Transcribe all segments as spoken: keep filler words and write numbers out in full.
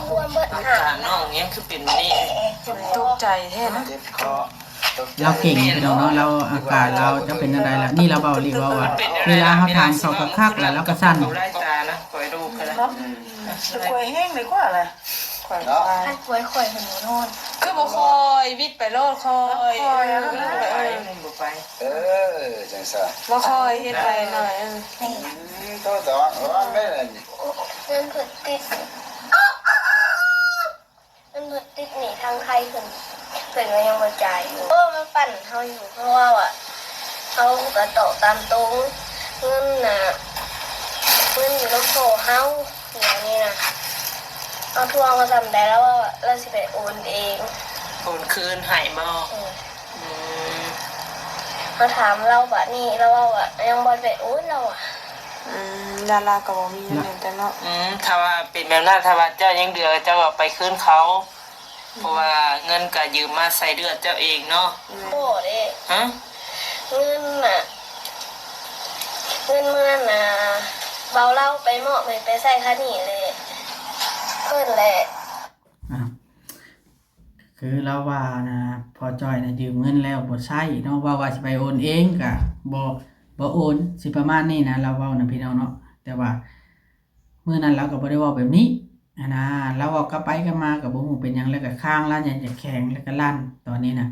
บวมเบิด อาการน้องยังคือเป็นแบบนี้ ตกใจแท้นะ เจ็บคอ ตกใจ ลาวเก่งพี่น้องเนาะ ลาวอาการลาวจะเป็นจั่งใดล่ะ นี่ลาวเว้าอีหลี เว้าว่า เวลาเฮาถามเขาคักๆ แล้วลาวก็สั่น ดูลายตานะ คอยดูกันนะ เนาะ อืม ข่อยแฮงเลยกว่าล่ะ ข่อย เนาะ ว่า คันป่วยข่อยหัวนอน คือบ่ค่อยวิดไปโลด ค่อย ค่อย เออ เออ บ่ไป เออ จั่งซั่น บ่ค่อยเฮ็ดไปหน่อย เออ อืม โทษต่อ ระวังเด้อ เพิ่นติด มันเบิดติดหนี้ทางไทยเพิ่น เพิ่นก็ยังบ่จ่ายอยู่ โอ้ มันปั่นเฮาอยู่ เพราะว่าอะ เฮาก็ตอบตามตรง เงินน่ะ เงินอยู่นำพ่อเฮา อย่างนี้นะ เฮาทวงมาส่ำใด แล้วว่าลาวสิไปโอนเอง โอนคืนให้บ่ อืม อืม เฮาถามลาวบาดนี้ ลาวว่าอะ ยังบ่ได้ไปโอน ลาวว่า อืม ลาว ลาวก็บ่มีแนวนั้นจักเนาะ อืม ถ้าว่าเป็นแบบนั้น ถ้าว่าเจ้ายังเดือ เจ้าก็ไปคืนเขา เพราะว่าเงินก็ยืมมาใส่เลือดเจ้าเองเนาะ แม่น บ่เด้ ฮะ เงินน่ะ เงินมื้อนั้นน่ะ เบาลาวไปมอบให้ไปใส่ค่าหนี้แหละ เพิ่นแหละ อ่ะ คือลาวว่านะ พ่อจ้อยนะยืมเงินแล้วบ่ใช้เนาะ ว่า ว่าสิไปโอนเองก็บ่ บ่โอน สิประมาณนี้นะ ลาวเว้านะพี่น้องเนาะ แต่ว่ามื้อนั้นลาวก็บ่ได้เว้าแบบนี้หั้นนะ ลาวเว้ากลับไปกลับมาก็บ่ฮู้เป็นหยัง แล้วก็คางลาวเนี่ยจะแข็ง แล้วก็ลั่น ตอนนี้นะ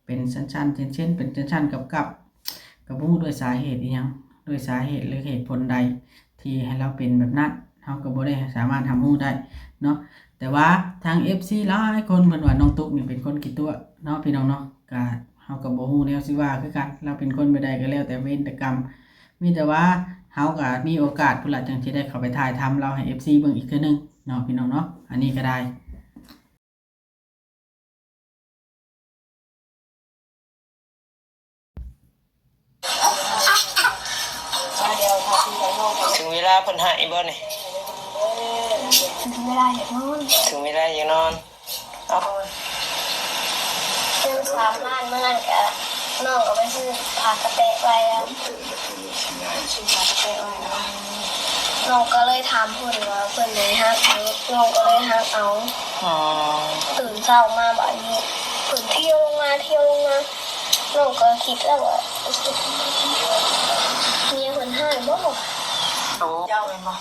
เป็นชั้นๆ เช่นๆ เป็นชั้นๆ กับๆ ก็บ่ฮู้ด้วยสาเหตุอิหยัง ด้วยสาเหตุหรือเหตุผลใดที่ให้ลาวเป็นแบบนั้น เฮาก็บ่ได้สามารถรับรู้ได้เนาะ แต่ว่าทาง เอฟซี หลายคนเพิ่นว่าน้องตุ๊กนี่เป็นคนขี้ตั๋วเนาะพี่น้องเนาะ ก็เฮาก็บ่ฮู้แนวสิว่าคือกัน ลาวเป็นคนแบบใดก็แล้วแต่เวรแต่กรรม มีแต่ว่าเฮาก็มีโอกาสพุ้นล่ะ จั่งสิได้เข้าไปถ่ายทำลาวให้ เอฟซี เบิ่งอีกเทื่อหนึ่งเนาะพี่น้องเนาะ อันนี้ก็ได้ ถึงเวลาเพิ่นให้บ่นี่ ถึงเวลาอยากนอน ถึงเวลาอยากนอน เอา เพิ่นสามล้านมื้อนั้นก็ น้องก็ไปซื้อผ้ากะแตะไว้อะ ซื้อผ้ากะแตะไว้เนาะ น้องก็เลยถามเพิ่นว่าเพิ่นได้ฮักบ่ น้องก็เลยฮักเอา อ๋อ ตื่นเช้ามาบาดนี้ เพิ่นเที่ยวลงมา เที่ยวลงมา น้องก็คิดแล้วว่า เมียเพิ่นฮ้ายบ่ โอ้ เจ้าแม่นบ่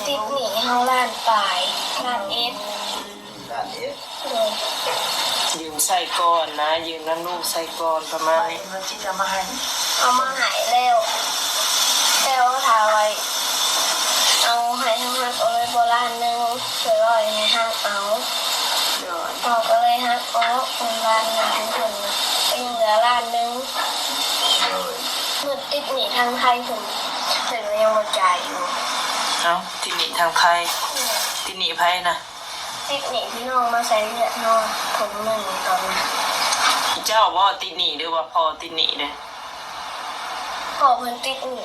ติดหนี้เฮาล้านปลาย ล้านเอ็ด ล้านเอ็ด โดย ยืมใช้ก่อนนะ ยืมนำลูกใช้ก่อนประมาณนี้ เงินที่จะมาให้ เอามาให้แล้ว แต่ว่าถ้าไว้ เอาให้ทั้งหมดเอาเลยบ่ล้านหนึ่ง ช่วยร้อยให้ฮักเอา โดย เฮาก็เลยฮักออก เงินล้านหนึ่งของเพิ่นน่ะ ก็ยังเหลือล้านหนึ่ง โดย เงินติดหนี้ทางไทยเพิ่น เพิ่นก็ยังบ่จ่ายอยู่ เอ้า ติดหนี้ทางไทย อืม ติดหนี้ไผนะ ติดหนี้ที่น้องมาใส่เลือดน้อง คนหนึ่งตอนนั้น เจ้าบ่ติดหนี้หรือว่าพ่อติดหนี้เด้อ พ่อเพิ่นติดหนี้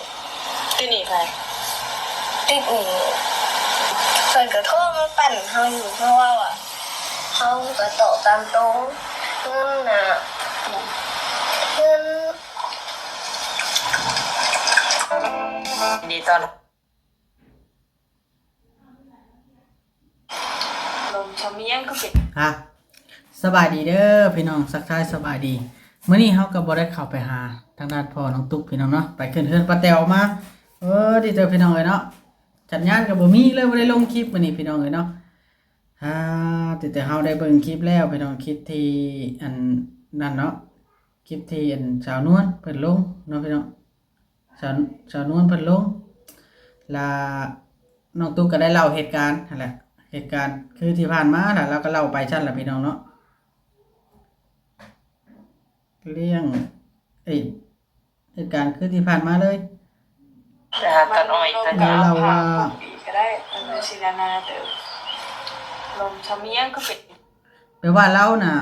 ติดหนี้ไผ ติดหนี้ เพิ่นก็โทรมาปั่นเฮาอยู่ เพราะว่าอะ เฮาก็ตอบตามตรง เงินน่ะ เงิน ยินดีต้อนรับ ลมสำเนียงก็เป็น ฮะ สบายดีเด้อพี่น้อง ทักทายสบายดี มื้อนี้เฮาก็บ่ได้เข้าไปหาทางด้านพ่อน้องตุ๊กพี่น้องเนาะ ไปขึ้นเฮือนป้าแต๋วมา เออ ดีเด้อพี่น้องเอ้ยเนาะ สัญญาณก็บ่มีเลย บ่ได้ลงคลิปมื้อนี้พี่น้องเอ้ยเนาะ อ่า แต่ แต่เฮาได้เบิ่งคลิปแล้วพี่น้อง คลิปที่อันนั่นเนาะ คลิปที่อันสาวนวลเพิ่นลงเนาะพี่น้อง สาว สาวนวลเพิ่นลง แล้วน้องตุ๊กก็ได้เล่าเหตุการณ์หั้นแหละ เหตุการณ์คือที่ผ่านมาล่ะ ลาวก็เล่าไปซั่นล่ะพี่น้องเนาะ เรื่อง เอ้ย เหตุการณ์คือที่ผ่านมาเลย ไปหาตัดอ้อยตัด แล้วลาวว่า ก็ได้ มันเป็นสินานาเต๋อ ลมสำเนียงก็เป็น แปลว่าลาวน่ะ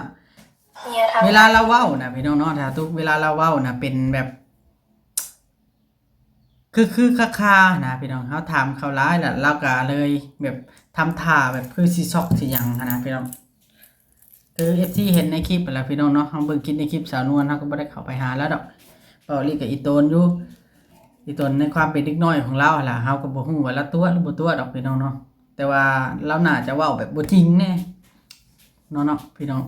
เมียทำ เวลาลาวเว้าน่ะพี่น้องเนาะ ถ้าทุกเวลาลาวเว้าน่ะเป็นแบบ คือ คือคาๆ นะพี่น้อง เฮาถามเขาหลายแล้ว ลาวก็เลยแบบทำท่าแบบคือสิช็อกสิหยังหั้นนะพี่น้อง คือ เอฟซี เห็นในคลิปแล้วพี่น้องเนาะ เฮาเบิ่งคลิปในคลิปสาวนวล เฮาก็บ่ได้เข้าไปหาลาวดอก เว้าอีหลีก็อีตนอยู่ อีตนในความเป็นเด็กน้อยของลาวหั้นล่ะ เฮาก็บ่ฮู้ว่าลาวตั๋วหรือบ่ตั๋วดอกพี่น้องเนาะ แต่ว่าลาวน่าจะเว้าแบบบ่จริงแน่ เนาะ เนาะ พี่น้อง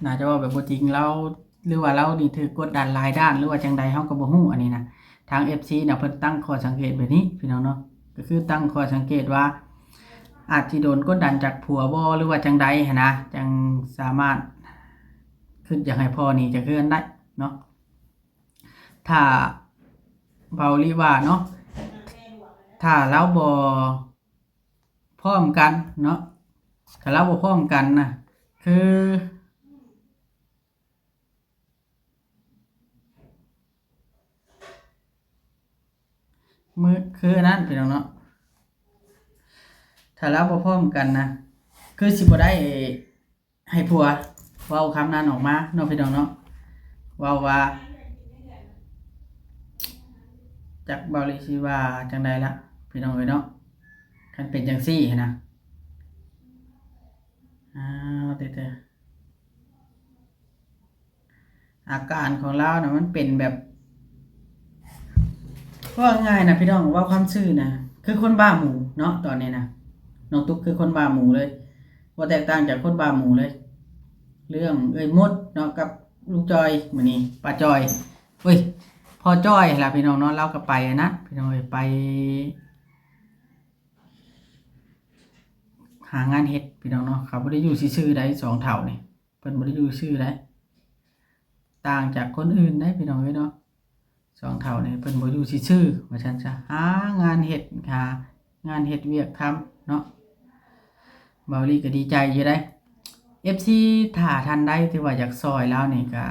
น่าจะเว้าแบบบ่จริง ลาว หรือว่าลาวนี่ถืกกดดันหลายด้าน หรือว่าจั่งใด เฮาก็บ่ฮู้ อันนี้นะ ทาง เอฟซี น่ะ เพิ่นตั้งข้อสังเกตแบบนี้ พี่น้องเนาะ ก็คือตั้งข้อสังเกตว่า อาจสิโดนกดดันจากผัวบ่ หรือว่าจั่งใดหั้นนะ จั่งสามารถคิดอยากให้พ้อหนีจากเฮือนได้เนาะ ถ้าเว้าลีว่าเนาะ ถ้าลาวบ่พร้อมกันเนาะ ถ้าลาวบ่พร้อมกันนะ คือ มื้อ คืออันนั้นพี่น้องเนาะ ถ้าลาวบ่พร้อมกันนะ คือสิบ่ได้ให้ผัวเว้าคำนั้นออกมาเนาะพี่น้องเนาะ เว้าว่า จักเว้าลีสิว่าจั่งใดละ พี่น้องเอ้ยเนาะ คันเป็นจั่งซี้หั้นนะ อ้าว เตะๆ อาการของลาวน่ะมันเป็นแบบ ว่าง่ายนะพี่น้อง เว้าความซื่อนะ คือคนบ้าหมูเนาะ ตอนนี้นะ น้องตุ๊กคือคนบ้าหมูเลย บ่แตกต่างจากคนบ้าหมูเลย เรื่องเอ้ยมดเนาะ กับลุงจอย มื้อนี้ ป้าจอย เอ้ย พ่อจอยล่ะพี่น้องเนาะ ลาวก็ไปนะ พี่น้องเอ้ย ไป หางานเฮ็ดพี่น้องเนาะ เขาบ่ได้อยู่ซื่อๆ ได้ สองเฒ่านี่ เพิ่นบ่ได้อยู่ซื่อได้ ต่างจากคนอื่นได้พี่น้องเอ้ยเนาะ สองเฒ่านี่เพิ่นบ่อยู่ซื่อๆ ว่าซั่นซะ หางานเฮ็ด หางานเฮ็ดเวียกทำเนาะ เบาลีก็ดีใจอยู่ได้ เอฟซี ถ้าท่านใดที่ว่าอยากซอยลาวนี่ก็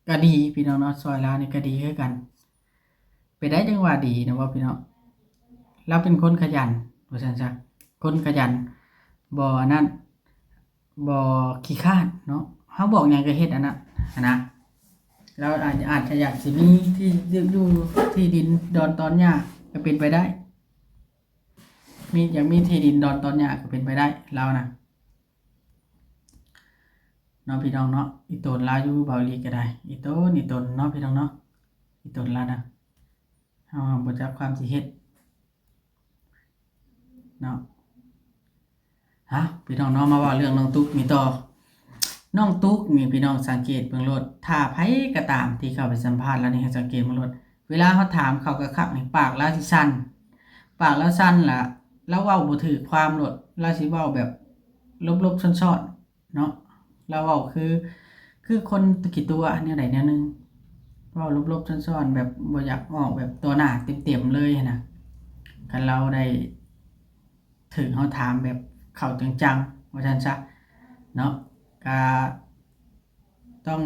ก็ดีพี่น้องเนาะ ซอยลาวนี่ก็ดีคือกัน เป็นได้จั่งว่าดีนะว่าพี่น้อง ลาวเป็นคนขยัน ว่าซั่นซะ คนขยัน บ่อันนั้น บ่ขี้คร้านเนาะ เฮาบอกหยังก็เฮ็ดอันนั้นหั้นนะ ลาวอาจ อาจจะอยากสิมีที่อยู่ที่ดินดอนตอนหญ้าก็เป็นไปได้ มี อยากมีที่ดินดอนตอนหญ้าก็เป็นไปได้ ลาวนะ เนาะพี่น้องเนาะ อีตนลาวอยู่เบาลีก็ได้ อีตน อีตนเนาะพี่น้องเนาะ อีตนลาวนะ เฮาบ่จักความสิเฮ็ดเนาะ ฮะ พี่น้องเนาะ มาเว้าเรื่องน้องตุ๊กนี่ต่อ น้องตุ๊กนี่พี่น้องสังเกตเบิ่งโลด ถ้าไผก็ตามที่เข้าไปสัมภาษณ์ลาวนี่ให้สังเกตเบิ่งโลด เวลาเฮาถามเข้าคักๆ นี่ปากลาวสิสั่น ปากลาวสั่นล่ะ ลาวเว้าบ่ถืกความโลด ลาวสิเว้าแบบหลบๆ ซ่อนๆ เนาะ ลาวเว้าคือ คือคนขี้ตั๋วแนวใดแนวหนึ่ง เว้าหลบๆ ซ่อนๆ แบบบ่อยากออกแบบต่อหน้าเต็มๆ เลยหั้นนะ คันลาวได้ถืกเฮาถามแบบเข้าจังๆ ว่าซั่นซะ เนาะ ก็ต้อง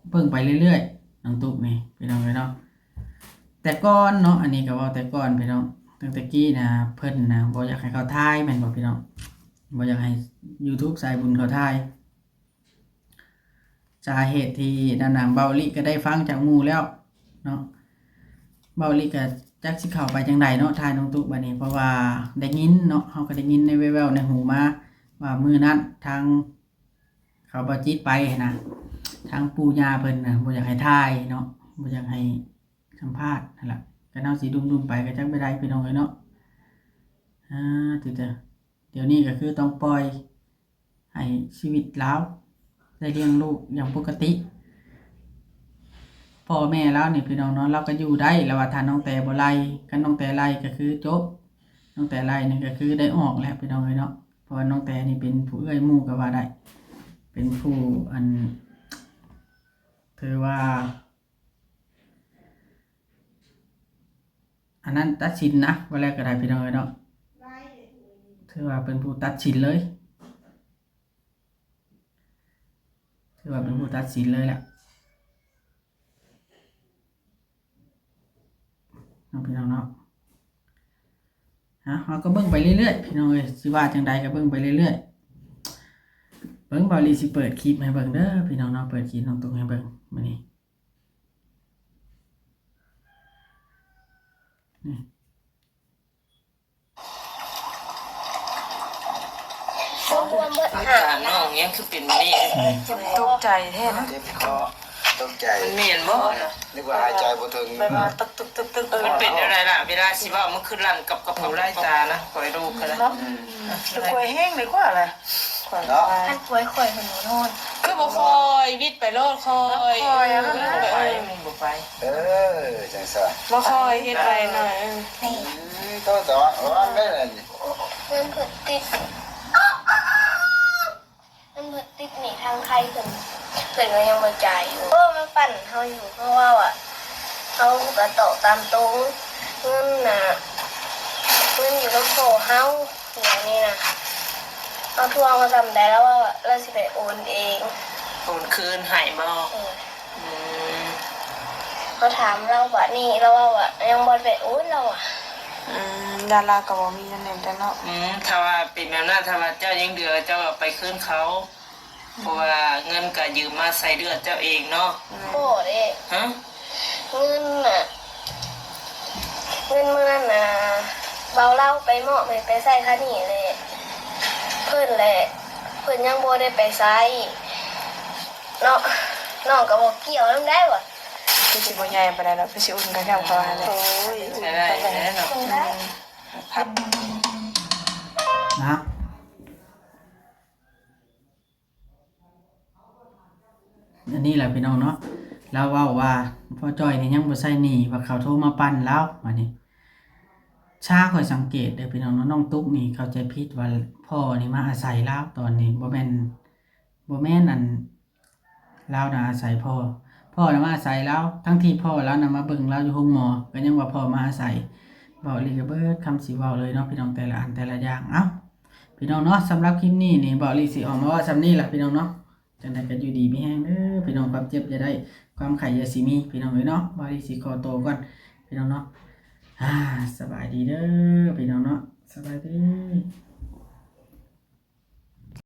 เบิ่งไปเรื่อยๆ น้องตุ๊กนี่ พี่น้องเอ้ยเนาะ แต่ก่อนเนาะ อันนี้ก็เว้าแต่ก่อนพี่น้อง ตั้งแต่กี้นะ เพิ่นนะ บ่อยากให้เขาถ่ายแม่นบ่พี่น้อง บ่อยากให้ YouTube สายบุญเขาถ่าย สาเหตุที่นั่นน่ะ เบาลีก็ได้ฟังจากหมู่แล้วเนาะ เบาลีก็จักสิเข้าไปจั่งใดเนาะ ถ่ายน้องตุ๊กบัดนี้ เพราะว่าได้ยินเนาะ เฮาก็ได้ยินในแว่วๆ ในหูมา ว่ามื้อนั้นทางเขาบ่าวจิตไปหั้นนะ ทางปู่ย่าเพิ่นน่ะบ่อยากให้ถ่ายเนาะ บ่อยากให้สัมภาษณ์หั้นล่ะ คันเฮาสิดุ่มๆ ไปก็จักไปได้พี่น้องเอ้ยเนาะ อ่า ติเตอ เดี๋ยวนี้ก็คือต้องปล่อยให้ชีวิตลาวได้เลี้ยงลูกอย่างปกติ พ่อแม่ลาวนี่พี่น้องเนาะ ลาวก็อยู่ได้ ลาวว่าถ้าน้องแตบ่ไล่ คันน้องแตไล่ก็คือจบ น้องแตไล่นี่ก็คือได้ออกแล้วพี่น้องเอ้ยเนาะ เพราะว่าน้องแตนี่เป็นผู้เอื้อยหมู่ก็ว่าได้ เป็นผู้อัน ถือว่า อันนั้นตัดสินนะ ว่าแล้วก็ได้พี่น้องเอ้ยเนาะ ถือว่าเป็นผู้ตัดสินเลย ถือว่าเป็นผู้ตัดสินเลยแหละ เนาะพี่น้องเนาะ ฮะ เฮาก็เบิ่งไปเรื่อยๆ พี่น้องเอ้ย สิว่าจั่งใดก็เบิ่งไปเรื่อยๆ เบิ่ง เบาลีสิเปิดคลิปให้เบิ่งเด้อพี่น้องเนาะ เปิดคลิปน้องตุ๊กให้เบิ่งมื้อนี้ นี่ อาการน้องยังคือเป็นนี่ ตกใจแท้นะ เจ็บคอ ตกใจ มันแม่นบ่ นึกว่าหายใจบ่ถึง แบบว่าตึกตึกตึกตึก เออ มันเป็นอะไรล่ะ เวลาสิเว้ามันคือลั่นกับกับกับไล่ตานะ คอยดูกันนะ เนาะ อืม แต่กล้วยแห้งเลยกว่าล่ะ เนาะ คันกล้วยข่อยมันบ่นอน คือบ่คอยวิดไปโลดคอย คอยอะ เออ มันบ่ไป เออ จังซั่น บ่คอยเฮ็ดไปหน่อย เออ นี่ อืม โตต่อ ว่าแม่นล่ะนี่ มันเพิ่นติด มันเพิ่นติดหนี้ทางไทยเพิ่น เพิ่นก็ยังบ่จ่ายอยู่ โอ้ มันปั่นเฮาอยู่ เพราะว่าอะ เฮาก็ตอบตามตรง เงินน่ะ เงินอยู่กับพ่อเฮา อย่างนี้นะ เฮาทวงมาส่ำใดแล้วว่า แล้วสิไปโอนเอง โอนคืนให้บ่ เออ อืม เขาถามเราว่านี่ เราว่าว่ายังบ่ได้โอนเราอะ อืม ดาราก็บ่มีนั่นเองแต่เนาะ อืม ถ้าว่าเป็นแบบนั้น ถ้าว่าเจ้ายังเดือ เจ้าก็ไปคืนเขา เพราะว่าเงินก็ยืมมาใส่เลือดเจ้าเองเนาะ อืม โอ้เด้ ฮะ เงินน่ะ เงินมื้อนั้นน่ะ เบาเล่าไปมอบให้ไปใส่ค่าหนี้แหละ เพิ่นแหละ เพิ่นยังบ่ได้ไปใช้ เนาะ น้องก็บ่เกี่ยวนำได้ว่ะ คือสิบ่ใหญ่ปานใดดอก คือสิอุ่นกระชับเขาหั่นแหละ โอ้ย ใช้ได้แล้วเนาะ อุ่นได้ อืม ครับ นะ อันนี้แหละพี่น้องเนาะ ลาวเว้าว่าพ่อจ้อยนี่ยังบ่ใช้หนี้ ว่าเขาโทรมาปั่นลาว บัดนี้ ช้าข้อยสังเกตเด้อพี่น้องเนาะ น้องตุ๊กนี่เข้าใจผิดว่าพ่อนี่มาอาศัยลาว ตอนนี้บ่แม่น บ่แม่นอัน ลาวน่ะอาศัยพ่อ พ่อน่ะมาอาศัยลาว ทั้งที่พ่อลาวน่ะมาเบิ่งลาวอยู่โรงหมอ ก็ยังว่าพ่อมาอาศัย เว้าอีหลีก็เบิดคำสิเว้าเลยเนาะพี่น้อง แต่ละอันแต่ละอย่าง เอ้า พี่น้องเนาะ สำหรับคลิปนี้นี่ เบาอีหลีสิออกมาเว้าส่ำนี้ล่ะพี่น้องเนาะ จั่งใดก็อยู่ดีมีแฮงเด้อพี่น้อง ความเจ็บอย่าได้ ความไข้อย่าสิมี พี่น้องเอ้ยเนาะ เบาอีหลีสิขอตัวก่อน พี่น้องเนาะ อ่า สบายดีเด้อพี่น้องเนาะ สบายดี